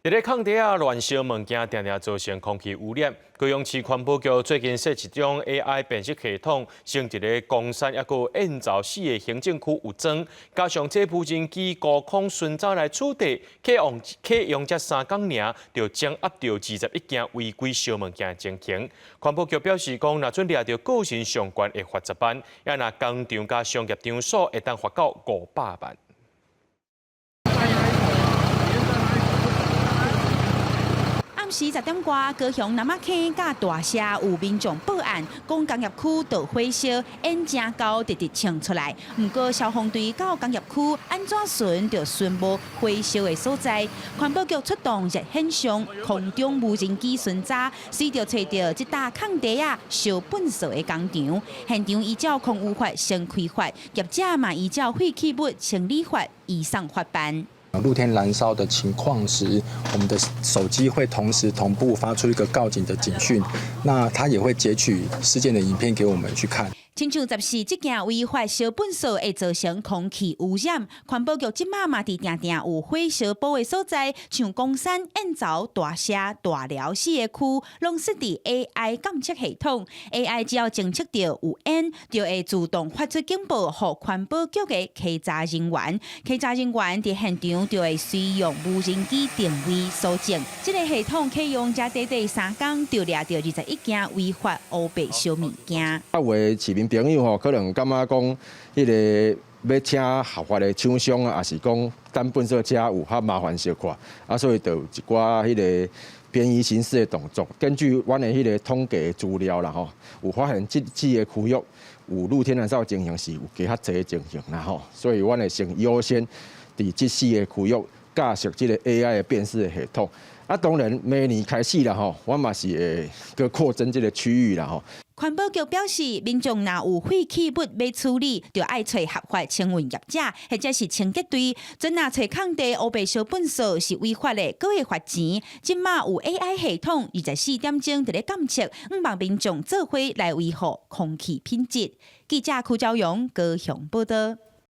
佇咧空地仔亂燒物件，定定造成空氣污染。高雄市環保局最近設一種 AI 辨識系統，先佇咧岡山抑閣燕巢四个行政區有裝，加上這無人機高空巡查來取締，啟用這3工爾，就掌握著21件違規燒物件的情形。環保局表示講，若準掠著個人上懸會罰10萬，抑若工廠佮商業場所會當罰到500萬。暗時10點外，高雄南仔坑佮大社有民眾報案，講工業區著火燒，煙誠厚，直直衝出來。毋過消防隊到工業區按怎巡著巡無火燒的所在。環保局出動熱顯像、空中無人機巡查，隨著揣著這搭空地仔燒糞埽的工廠。現場依照空污法先開罰，業者嘛依照廢棄物清理法移送法辦。露天燃燒的情況時，我們的手機會同時同步發出一個告警的警訊，那它也會截取事件的影片給我們去看。親像十四這件違法燒糞埽會造成空氣污染，環保局這馬嘛佇定定有火燒埔的所在，像岡山、燕巢、大社、大寮四个區，攏設置 AI 監測系統。AI 只要偵測著有煙，就會自動發出警報，予環保局的稽查人員。稽查人員佇現場就會隨用無人機定位搜證。這个系統啟用才短短3工，就掠著21件違法烏白燒物件。啊，有的市民朋友吼，可能感覺講，彼个欲請合法的廠商啊，抑是講等糞埽車有較麻煩小可，啊，所以就有一寡彼个便宜行事的動作。根據阮的彼个統計資料啦吼，有發現這四个區域有露天燃燒情形是有加較濟的情形啦吼，所以阮會先優先佇這四个區域架設這個 AI 的辨識的系統。啊，當然明年開始啦吼，阮嘛是會閣擴增這个區域啦吼。環保局表示，民眾若有廢棄物欲處理，就愛揣合法清運業者，或者是清潔隊。準若揣空地烏白燒糞埽是違法的，閣會罰錢。這馬有 AI 系統，24點鐘佇咧監測，向望民眾做伙來維護空氣品質。記者柯昭陽高雄報道。